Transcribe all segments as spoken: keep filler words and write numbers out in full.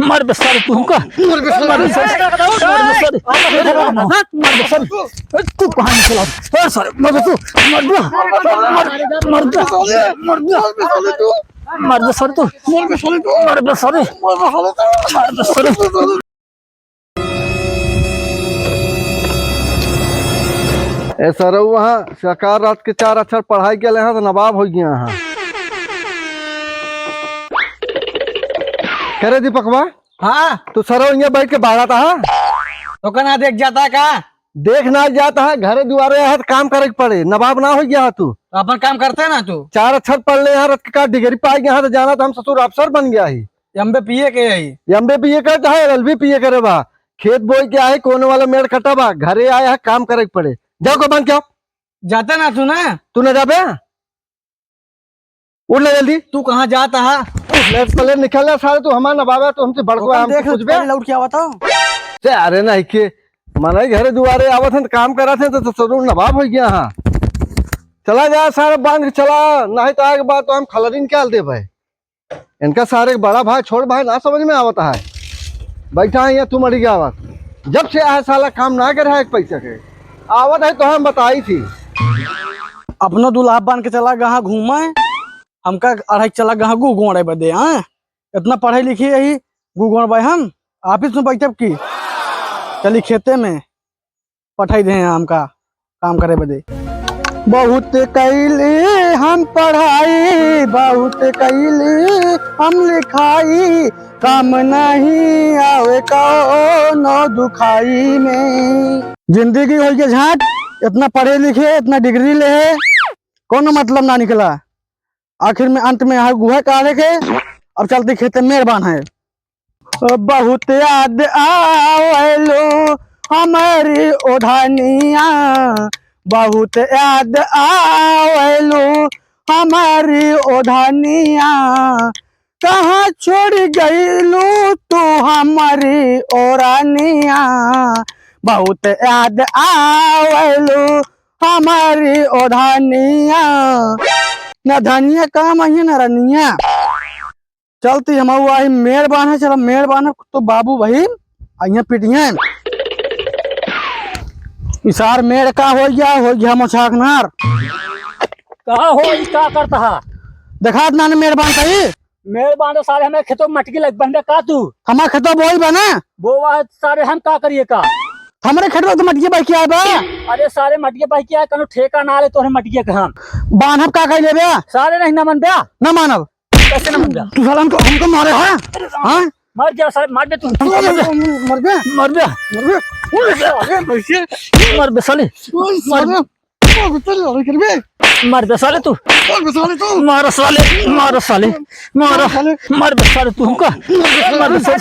मार बे सारे तू हमका। मार बे सारे। मार बे सारे। मार बे सारे। मार बे सारे। ए, तू कहाँ निकला? ए, सारे, मार बे तू। मार बे। मार, मार बे। मार बे। मार बे सारे तू। मार बे सारे। मार बे सारे। ए सरऊ, वहाँ सरकार रात के चार अक्षर पढ़ाई के ले, यहाँ तो नवाब हो गया। हाँ, करे दीपकवा। हाँ। तू सरऊ यहाँ बैठ के बाहर आता है। तो कहना देख जाता है का? देख ना जाता है, घरे दुआरे है तो काम करे के पड़े, नवाब ना हो गया है तू। तो अपन काम करते ना तू। चार अक्षर पढ़ ले यहाँ, रात के का डिग्री पाई गया है तो जाना तो हम ससुर अफसर बन गया है। एमबीए के है। एमबीए का चाहे एलएलबी पीए करे बा, खेत बोई के आए, कोने वाला मेड़ कटा बा, घरे आए है, काम करे के पड़े। जाओ, को बंद क्या? जाता ना तू ना। तू ना जाबे? उठ ले जल्दी। तू कहाँ जाता है? उठ ले, पहले निकल ले सारे, तू हमारा नवाब है, तू हमसे बड़को है, हमसे देख, कुछ बे? पहले लौट के आवत हो। ते अरे नहीं के, मने घरे दुआरे आवत हैं, काम करत हैं, तो, तो, तो नवाब हो गया। हाँ, चला जा सारे, बांध के चला, नहीं तो आगे बात तो हम खलरी निकाल दे भाई। इनका सारे के बड़ा भाई, छोट भाई ना समझ में आवत है। बैठा है यहाँ तू मरी गया आवत। जब से आए साला काम ना करे है एक पैसा के। आवत है तो हम बताई थी। अपनो दुल्हा बन के चला गहा घूमे, हमका अढ़ाई चला गहा गु गोड़े बदे, हाँ? इतना पढ़े लिखे यही गु गोड़ भाई हम, ऑफिस में बैठब की? चली खेते में। पठाई दे हैं हमका काम करे बदे। बहुत कैली हम पढ़ाई, बहुत कैली हम लिखाई, काम नहीं आवे कौनो दुखाई में। जिंदगी होई के झांट, इतना पढ़े लिखे, इतना डिग्री ले है, कौनो मतलब ना निकला। आखिर में अंत में यहाँ गुहा काढ़े के और चलती खेते मेड़ बांधे। बहुत याद आवेलू हमारी ओढ़निया, बहुत याद आवेलू हमारी ओढ़निया, कहाँ छोड़ गईलू तू हमारी ओढ़निया, बहुत याद आवेलू हमारी ओढ़निया। ना धनिया काम आई है ना रनिया। चलती हम आई मेड़ बांधे, चला मेड़ बांधे तो बाबू भाई अइहें पिटिहें। इसार मेड़ का हो गया, हो गया मोछाकनार। कहा हो, ई का करता है? देखात ना ने मेड़ बांधता ही। मेड़ बांधो सारे, हमारे खेतों में मटकी लग बंदा का तू? हमारे खेतों बोई बना। बोवा सारे, हम का करिए का? हमारे खेतों तो मटकी बह के आए बा। अरे सारे मटकी बह के आए, कनो ठेका ना ले तोहरे मटकी का हम। बांधब का कह लेबे? सारे नहीं ना मन बे। ना मानब। कैसे ना मन बे? तू साला हमको, हमको मारे है? हाँ? मर जा सारे, मार दे तू। मर बे। मर बे। मर बे। मर बे। अरे, कैसे? मर बे साले। ओए, मर साले। मर बे साले तू। मर बे साले तू। मार साले, मार साले, मार, मार साले। मार बे साले तू हमका। मार बे साले,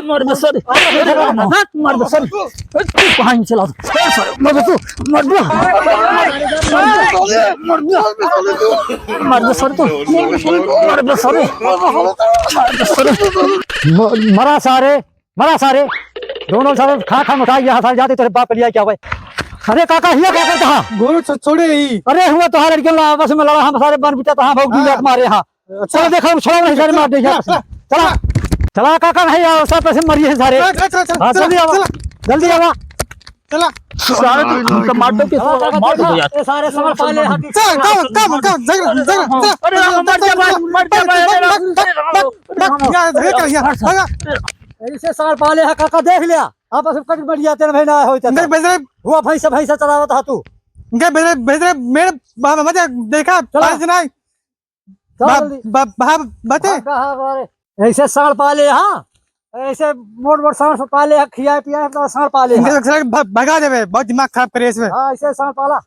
मार बे साले, मार बे साले। तू कहाँ ही चला? साले, मर बे तू, मर बे। मर बे साले तू। मर बे साले। म-, मरा सारे। मरा सारे, दोनों सारे खा खा मोटा गया, सारे जाते तेरे बाप के लिया क्या भाई? अरे काका, हिया का करता हा? गोरू छ-, छोड़े ही। अरे हुआ तो हा लड़के ला, बस में लड़ा, हम सारे बन बिटा तो हा, भाग हाँ। मारे हा। अच्छा। चला देखा, हम छोड़ा नहीं सारे मार दे यार। चला, चला। चला। चला काका, नहीं यार, सब पैसे मरिए हैं सारे। चला, चला, चला, चला, हाँ, चला, जल्दी आवा। चला। जल्दी आवा। चला। सारे तो, तो मार दो के, हाँ, मार दो यार। ये सारे समझ पा ले, हाँ, चल, चल, चल, चल, चल, चल, अरे राम, मर जा भाई, मर जा भाई, अरे राम। भाग, भाग, भाग, भाग, यार, ये कर, यार, भाग, भाग। ऐसे सार पाले हा काका, देख लिया। आप सब कट बढ़िया तेरे भाई ना होई था। देख, बेदरे। हुआ भैंसा, भैंसा चलावत हा तू। देख, बेदरे, बेदरे, मेरे बा-, बा-, बच्चा देखा, चला। आज नहीं। चल बा-, जल्दी। बा-, बा-, बच्चे। भाग, भाग, भाग। ऐसे सार पाले हा। ऐसे मोट मोट सार पाले हा, खिया पिया तो सार पाले हा। देख, सर, भ-, भगा देबे, बहुत दिमाग खराब करे इसमें। हाँ, ऐसे सार पाला।